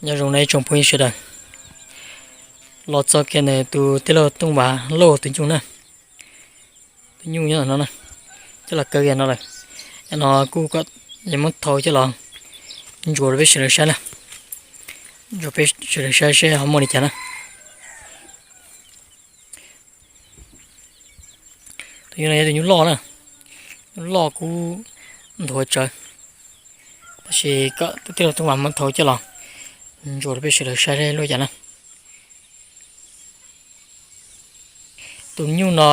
Nyob zoo na ib tsoom phooj ywg sawv daws, los txog kiag ntawm tus tij laug Tooj Vas loj tus nyuj na, tus nyuj nyob no na, coj los kaw kiag no lawm. Yog no kuj kom yuav muab thau coj los ntsuas rau peb sawv daws saib na, ntsuas peb sawv daws saib seb ho muaj li cas na. Tus nyuj no yog tus nyuj loj na, nyuj loj kub nthuav tsawv, tab sis kom tus tij laug Tooj Vas muab thau coj los ntsuas rau peb sawv daws saib luaj cas na. Tus nyuj no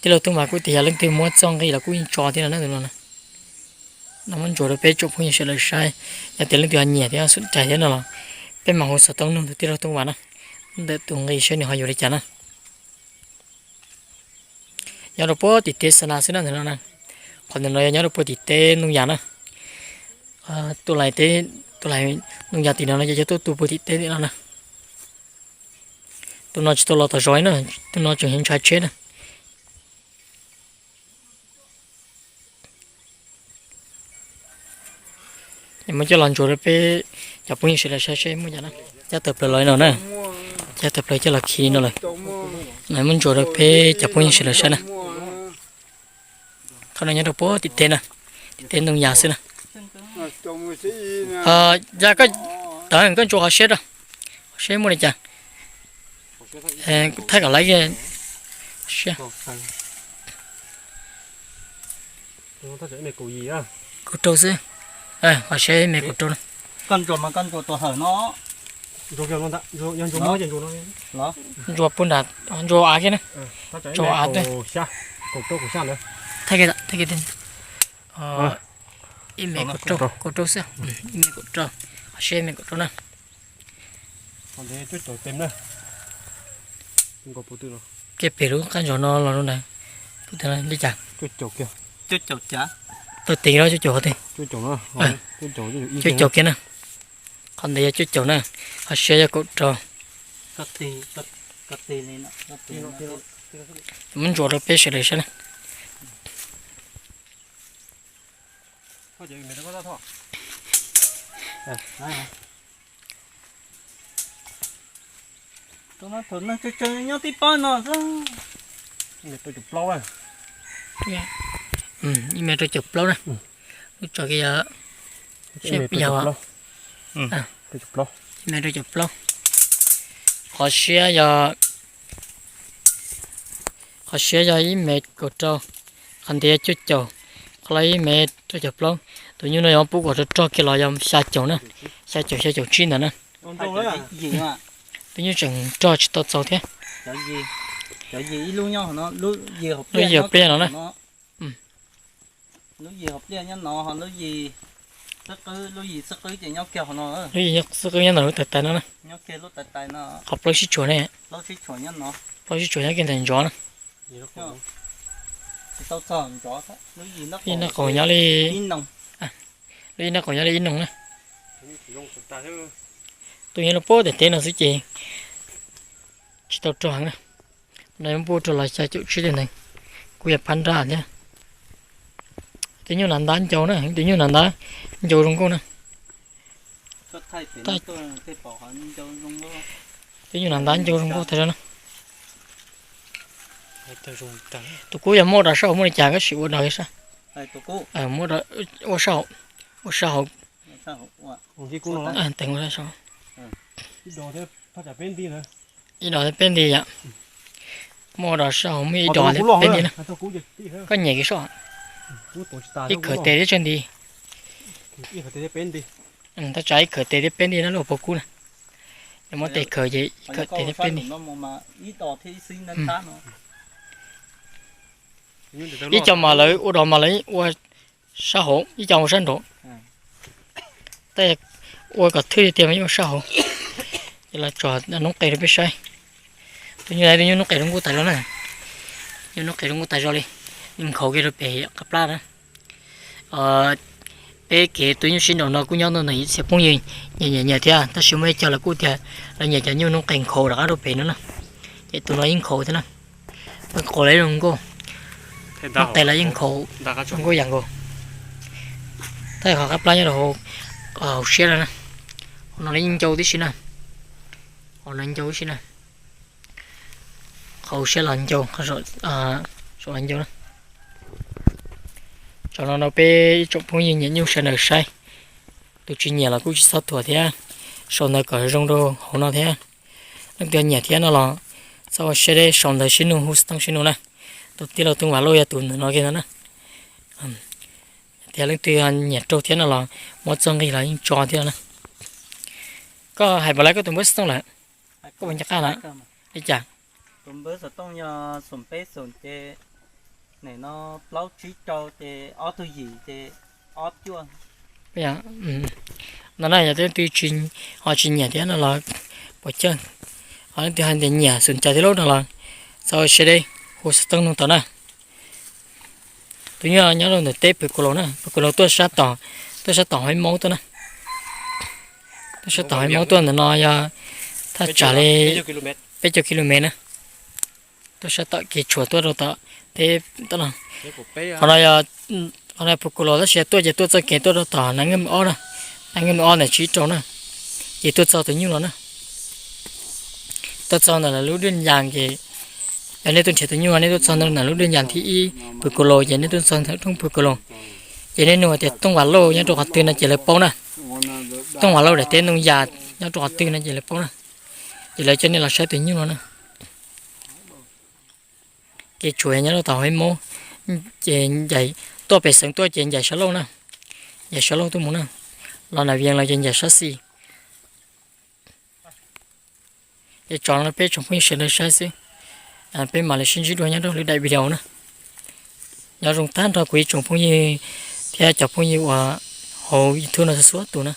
tij laug Tooj Vas kuj tias yog leej twg muab txoj nqi los kuj yeej tso thiab no na, tus no na. No muab ntsuas rau peb tsoom phooj ywg sawv daws saib, yog tias leej twg ho nyiam thiab xom cai thiab no los peb mam hu xov tooj nug tus tij laug Tooj Vas na, ntawm tus nqi saib nws ho yuav li cas na. Nyob rau puag tim teb Xa Na xwb na ntawm no na. Qhov ntawm no yog nyob rau puag tim teb Ntoo Yas na. Tus lais teb, tus lais Ntoo Yas tim no no ces yog tuaj tu puag tim teb tim no na. Tus no tsis tau los tom zos na, tus no tseem ntshav tsheb na. Muab coj los ntsuas rau peb cov phooj ywg sawv daws saib seb muaj cas na. Cab tawm plaws los no na, cab tawm plaws coj los khi no lawm. Muab ntsuas rau peb cov phooj ywg sawv daws saib na. Qhov no nyob rau puag tim teb na, tim teb Ntoo Yas xwb na. Yog koj tawm koj ntsuas qhov siab rau, qhov siab muaj li cas, thaij kom laiv kiag siab. Kaum rau xwb, qhov siab me kaum rau. Ntsuas puag nram, ntsuas av kiag na, ntsuas av. Thaij kiag, ib me kaum rau, kaum rau xwb, ib me kaum rau, qhov siab me kaum rau na. Kiag pem lub qab ntsos no los rau ntawd, li cas? Tau tes no cuaj caum qhov twg? Cuaj caum kiag na. Qhov ntawd yog cuaj caum na, qhov siab yog kaum rau. Muab ntsuas rau peb sawv daws saib na. Thaum neeg tsawg tsawg nyob tib pab no xwb. Ib me rau caum plaub na. Lub tso kiag yog, ib me rau caum plaub. Qhov siab yog, qhov siab yog ib me kaum rau, qhov ntiav yog cuaj caum, qhov los ib me rau caum plaub. Tus nyuj no yog pub kom rog rog kiag los yog xya caum na, xya caum xya caum tsib ntawd na. Tus nyuj tseem rog tsis tau txaus thiab. Lub yig pliaj no na. Lub yig xub qwb nyob ntawm lub tais tais no na. Qhov plaub sib tshuam ne, plaub sib tshuam nyob kiag ntawm ntsos na. Lub yig nab qaum nyob li, lub yig nab qaum nyob li ib noo na. Tus nyob rau puag tim teb no xwb ces tsis tau rog heev na. No muab pub rau los xya caum tsib tus ntawd, kuj yog phab nrab thiab. Tus nyuj hnav ntab ncau na, tus nyuj hnav ntab ncau zoo nkauj na. Tus nyuj hnav ntab ncau zoo nkauj tag zog na. Tus kub yog muab ua rau sab hauv muaj li cas koj sim ua rau sab, ua sab hauv, ua sab hauv. Ib dos thiab peb nti yom. Muaj ua rau sab hauv muaj ib dos thiab peb nti na. Koj nyem kiag soj, ib khawm tes thiab tsawg nti. Thaj tsam ib khawm tes thiab peb nti na, lub hauv paus kub na. Yog muab tes khawm ces ib khawm tes thiab peb nti. Ib co mas lawv ua dos mas lawv ua sab hauv, ib co ua sab nraud. Tab ua kom thwj tiag mas yeej ua sab hauv. Ces los tso noob qes rau peb saib. Tus nyuj, tus nyuj noob qes zoo nkauj tas zog na. Nyuj noob qes zoo nkauj tas zog li, nkhaus kiag rau pem qab plab na. Peb kev tu nyuj sib nraus no kuj nyob ntau ntawm ib txhia phooj ywg nyiam nyiam nyiam thiab, tab sis muaj ib co lawv kuj tias lawv nyiam cov nyuj noob qes nkhaus rov qab rau pem no na. Ces tus no yeej nkhaus thiab na. Nkhaus los zoo nkauj, noob qes los yeej nkhaus zoo nkauj yam nkaus. Tab qhov qab plab nyob rau hauv siab no na. Qhov no yeej ncau tib si na, qhov no ncau tib si na, qhov siab los ncau, qhov saum los ncau na. Saum no no peb ib tsoom phooj ywg nyiam nyuj sawv daws saib, tus tsis nyiam los kuj tsis txhob thuam thiab, sau ntawv kom zoo rau hauv no thiab. Leej twg nyiam thiab no los txhob ua siab deb, sau ntawv sib nug, hu xov tooj sib nug na. Tus tij laug Tooj Vam Lauj yog tus ntawm no kiag no na. Tias leej twg nyiam raug thiab no los muab txoj nqi los yeej tso thiab na. Koj hais puas laib koj tus npawb xov tooj lawm? Koj puas nco qab lawm? Li cas? Tus npawb xov tooj yog xoom peb xoom ces, nim no plaub tsib rau ces ob tug yim ces ob cuaj. No na, yog leej twg ho tsis nyiam thiab no los puas cawj, ho leej twg hais tias nyiam xum cas thiab lub no los txhob ua siab deb, hu xov tooj nug tau na. Tus nyuj nyob rau ntawm teb Phu Ku Los na, Phu Ku Los tuaj sab tom, tuaj sab tom Huaib Maub tuaj na. Tuaj sab tom Huaib Maub tuaj ntawm no yog thaj tsam li peb caug ki lu mev na. Tuaj sab tom kev tshuam tuaj rau tom teb no. Qhov no yog, qhov no Phu Ku Los tab sis tuaj ces tuaj txoj kev tuaj rau tom Nab Nkeej Ob na, Nab Nkeej Ob ntawm tsib rau na, ces tuaj txog tus nyuj los na. Tuaj txog ntawm lawv lub dej yas ces, yog nej tuaj nrhiav tus nyuj nej tuaj txog ntawm lub dej yas thib ib Phu Ku Los ces nej tuaj txog ntawm roob Phu Ku Los, ces nej nug tias Tooj Vam Lauj nyob rau qhov twg no ces lawv paub na. Tooj Vam Lauj daim teb ntoo yas nyob rau qhov twg no ces lawv paub na. Ces lawv coj nej los saib tus nyuj no na. Kev tshuam nyob rau tom Huaib Maub, ces ncaim tuaj pem xeev tuaj ces ncaim sab laug na, ncaim sab laug tuaj mus na, los Nas Vias los ces ncaim sab xis. Ces tso no peb tsoom phooj ywg sawv daws saib xwb, peb mam li sib ntsib dua nyob rau lwm daim video na. Nyob zoo tag nrho kuv ib tsoom phooj ywg thiab cov phooj ywg uas hauv YouTube no txhua tus na.